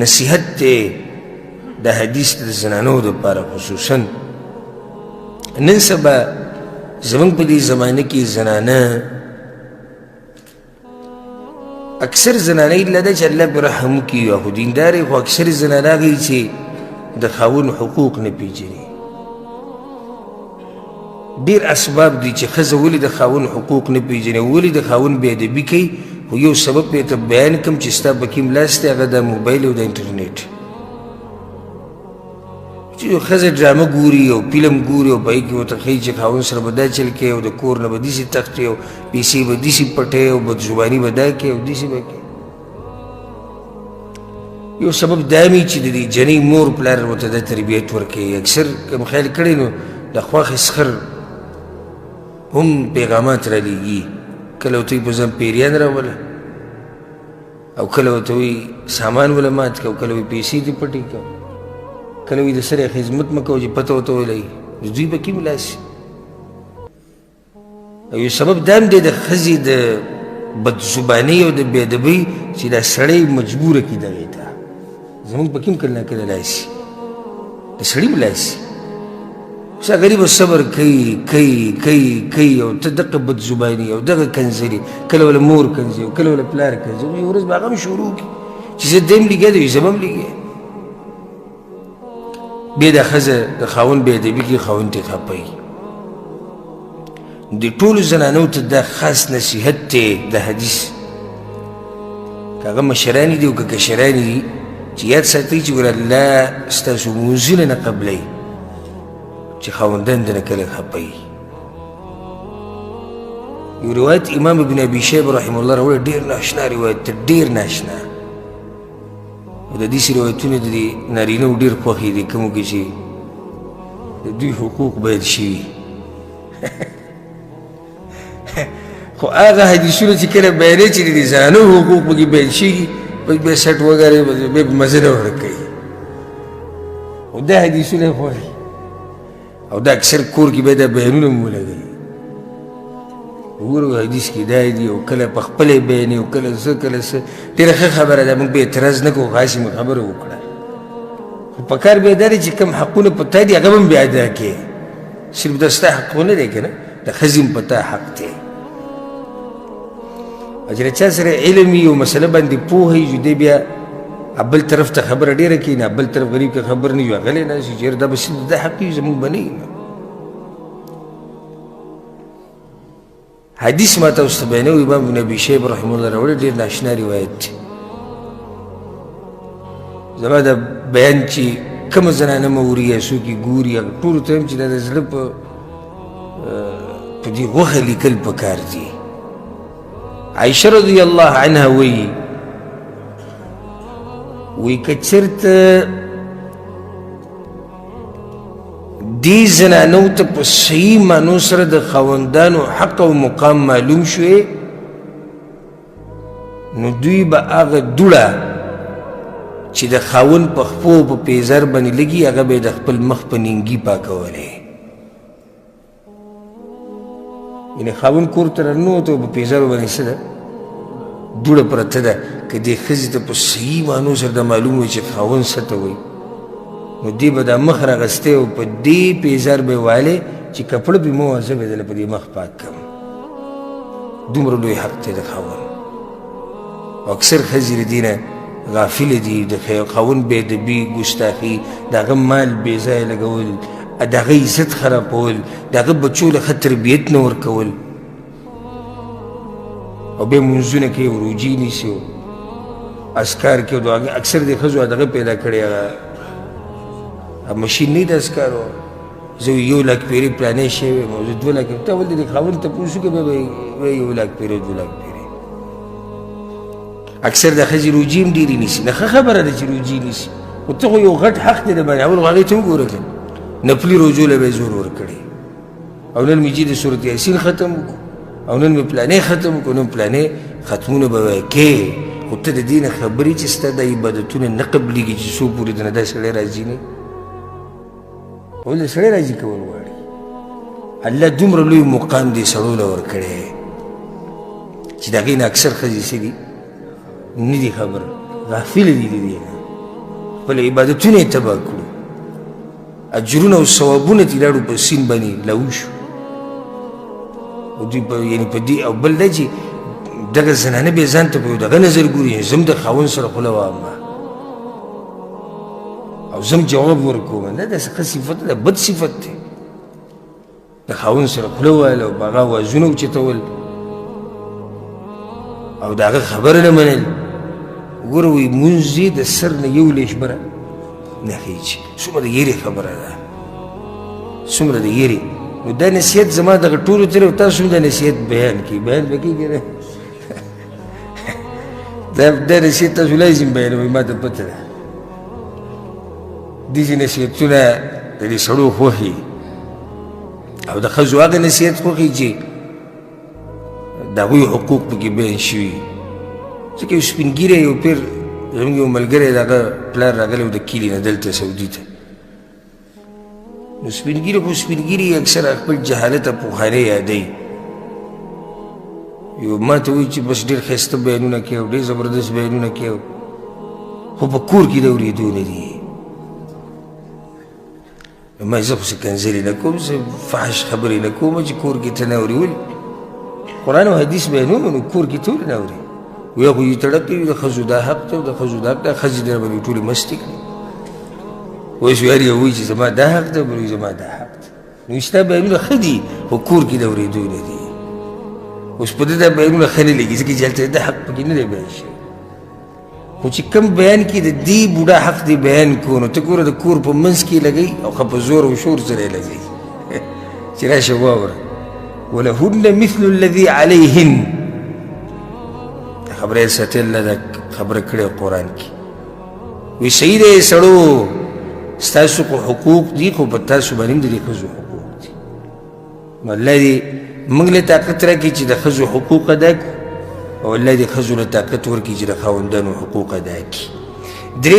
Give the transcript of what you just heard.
نصیحت دی د حدیث د زنانو دپاره خصوصا. نن سبا زمونږ په دې زمانه کې زنانه اکثر زنانه الا ده چې الله پرې رحم وکړي، خو دیندارې، خو اکثر زنانه هغه چې د خاوند حقوق نه پېژني. ډېر اسباب دي چې ښځه ولې د خاوند حقوق نه پېژني، ولې د خاوند بې ادبي کوي، خو یو سبب یې ته بیان کړم چې ستا په کوم لاس دی، هغه د موبایل او د انټرنیټ. چې یو ښځه ډرامه ګوري او فلم ګوري او په هغې کې ورته ښیي چې خاوند سره به دا چل کوي او د کور نه به داسې تښتي او پیسې به داسې پټوي او بدزباني به دا کوي او داسې به کوي. یو سبب دا وي چې د دې جنۍ مور پلار ورته دا تربیت ورکوي. اکثر کوم خیال کړی نو د خوښې سخر هم پیغامات رالیږي، کله ورته په ځان پیریان راوله او کله ورته وایي سامان وله مات کړه، او کله وایي پیسې دې پټې کړه، کله وایي د سره خدمت مه کوه چې پته ورته ولګي. نو دوی به کوم لاس. او یو سبب دا هم دی د ښځې د بدزبانۍ او د بې ادبۍ چې دا سړی مجبوره کړي دغې ته. زموږ په کوم کله نا کله لاس د سړي هم لاس څه غریب صبر کوي کوي کوي کوي، او ته دغه بدزباني او دغه کنځلې، کله وله مور کنځي او کله وله پلار کنځي، یوه ورځ به هغه هم شروع کړي چې زه دی هم لګیا دی، زه به هم لګیا. بیا د ښځه د خاوند بې ادبي کوي، خاوند ترې خفه وي. د ټولو زنانو ته دا خاص نصیحت دی د حدیث، که هغه مشرانې دي او که کشرانې دي، چې یاد ساتئ چې ګوره الله ستاسو لمونځونه نه قبلوي چې خاوندان دې نه کله خفه وي. یو روایت امام ابن ابي شیبه رحمه الله راوړی، ډېر ناشنا روایت دی، ډېر ناشنا. او د داسې روایتونه د دې نارینه و ډېر خوښې دي کومو کې چې د دوی حقوق بیان شوي. خو هغه حدیثونه چې کله بیانوي چې د دې زنانو حقوق پکې بیان شوي، بس بیا سټ وګورئ، بس بیا په مزه نه ورکوي. خو دا حدیثونه یې خوښ او دا اکثر کور کې به دا بیانونه هم ولګوي. وګورو حدیث کې دا دي، او کله په خپله یې بیانوي او کله څه کله څه. ډېره ښه خبره ده، موږ به اعتراض نه کوو، خو هسې مو خبره وکړه. خو په کار بیا دا دی چې کوم حقونه په تا دي هغه به هم بیا ادا کړې، صرف دا ستا حق خو نه دی که نه، د ښځې هم په تا حق دی. او چې له چا سره علم وي او مسله باندې پوه وي، چې دی بیا بل طرف ته خبره ډېره کوي، نه بل طرف غریب که خبر نه وي، غلی ناست وي چې یاره دا به څه د حق وي، زموږ به نه وي. حدیث ما تاسو ته بیانوي امام ابن ابي شیبه رحمه الله راوړی، ډېر ناشنا روایت دی. زما دا بیان چې کومه زنانه مه اوري یا څوک یې ګوري، هغه ټولو ته وایم چې دا د زړه په دې غوښه لیکل پکار دي. عایشه رضی الله عنها وایي، وایي که چېرته دې زنانو ته په صحیح معنو سره د خاوندانو حق او مقام معلوم شوی، نو دوی به هغه دوړه چې د خاوند په خپو په پیزر باندې لګي، هغه به د خپل مخ په نینګي پاکولی. یعنې خاوند کور ته راننوت او په پیزر باندې څه ده، دوړه پرته ده. که دې ښځې ته په صحیح معنو سره دا معلوم وي چې خاوند څه ته وایي، نو دې به دا مخ راغستی او په دې پیزار به یې والی چې کپړه پرې مه وه، زه به دله په دې مخ پاک کړم. دومره لوی حق دی د خاوند. او اکثر ښځې له دې نه غافله دي، د خاوند بې ادبي، ګستاخي، د هغه مال بې ځایه لګول، د هغه عزت خرابول، د هغه بچو له ښه تربیت نه ورکول، او بیا لمونځونه کوي او روژې نیسي او اذکار کوي او دعاګانې. اکثر د ښځو دغه پیدا کړی هغه مشین نه دی د اذکارو. زه یو لک پیرې پلانی شوی یم او زه 2 لکه، ته ول د خاوند تپوس وکړه، بیا به یو لک پیرې 2 لک پیرې. اکثر د ښځې روژې هم ډېرې نیسي. نه ښه خبره ده چې روژې نیسي، خو ته خو یو غټ حق دی د باندې، اول خو هغې ته وګوره که نفلي روژو له به یې زور ورکړی. او نن مې جي د سورت یاسین ختم وکړو، او نن مې پلانې ختم وکړو، نن پلانې ختمونه به وایې کې، خو ته د دې نه خبرې چې ستا دا عبادتونه نه قبلېږي چې څو پورې د نه دا سړی راضي نه، ولې سړی راضي کول غواړي. الله دومره لوی مقام دې سړو له ورکړی چې د هغې نه اکثر ښځې څه دي نه دي خبر، غافله دي د دې نه. خپل عبادتونه یې تباه کړو، اجرونه او ثوابونه ترې لاړو په سیند باندې لاهو شو. او دوی په یعنې په دې او بل دا چې دغه زنانه بیا ځان ته په یو دغه نظر ګوري، زه هم د خاوند سره خوله وهم او زه هم جواب ورکوم. نه، داسې ښه صفت ده، بد صفت دی. د خاوند سره خوله وهل او په هغه اوازونه اوچتول او د هغه خبره نه منل. وګوره وایي مونځ یې د سر نه یو لېش بره نه خېږي. څومره د یرې خبره ده، څومره د یرې. نو دا نصیحت زما دغه ټولو ته او تاسو هم دا نصیحت بیان کړئ. بیان به کېږي نه؟ دا نصیحت تاسو لازم بیانوئ، ما ته پته ده. داسې نصیحتونه د دې سړو خوښي او د ښځو هغه نصیحت خوښي چې د هغوی حقوق پکې بیان شوي. ځکه یو سپین ږیری یو پیر زموږ یو ملګری د هغه پلار راغلی و د کلي نه دلته سعودي ته. نو سپین ږیري خو سپین ږیري اکثره خپل جهالت پخوانی یادوي. یو ما ته وایي چې بس ډېر ښایسته بیانونه کوي او ډېر زبردست بیانونه کوي، خو په کور کې د اورېدو نه دي. ما زه خو څه کنځلې نه کوم، زه فحش خبرې نه کوم چې کور کې ته نه اورې. ولې قرآن او حدیث بیانوم نو کور کې ته ولې نه اورې؟ ویا خو یې تړکې وي، د ښځو دا حق دی او د ښځو دا حق دی، ښځې درباندې باندې ټولې مستې کړې. وایي چې هر یو وایي چې زما دا حق دی، بل وایي زما دا حق دی. نو ستا بیانونه ښه دي خو کور کې د اورېدو نه دي. اوس په ده دا بیانونه ښه نه لګي ځکه چې هلته د حق پکې نه دی بیان شوی. خو چې کوم بیان کې د دې بوډا حق دی بیان کړو، نو ته ګوره د کور په منځ کې لګوي او ښه په زور او شور سره یې لګوي چې راشه واوره. ولهن مثل الذي علیهن، خبره یې ساتي الله دا خبره کړې قرآن کې. وایي صحیح دی سړو، ستاسو خو حقوق دي، خو په تاسو باندې هم د دې ښځو حقوق دي. نو الله دې موږ له طاقت راکړي چې د ښځو حقوق ادا کړو، او الله دې ښځو له طاقت ورکړي چې د خاوندانو حقوق ادا کړي. درې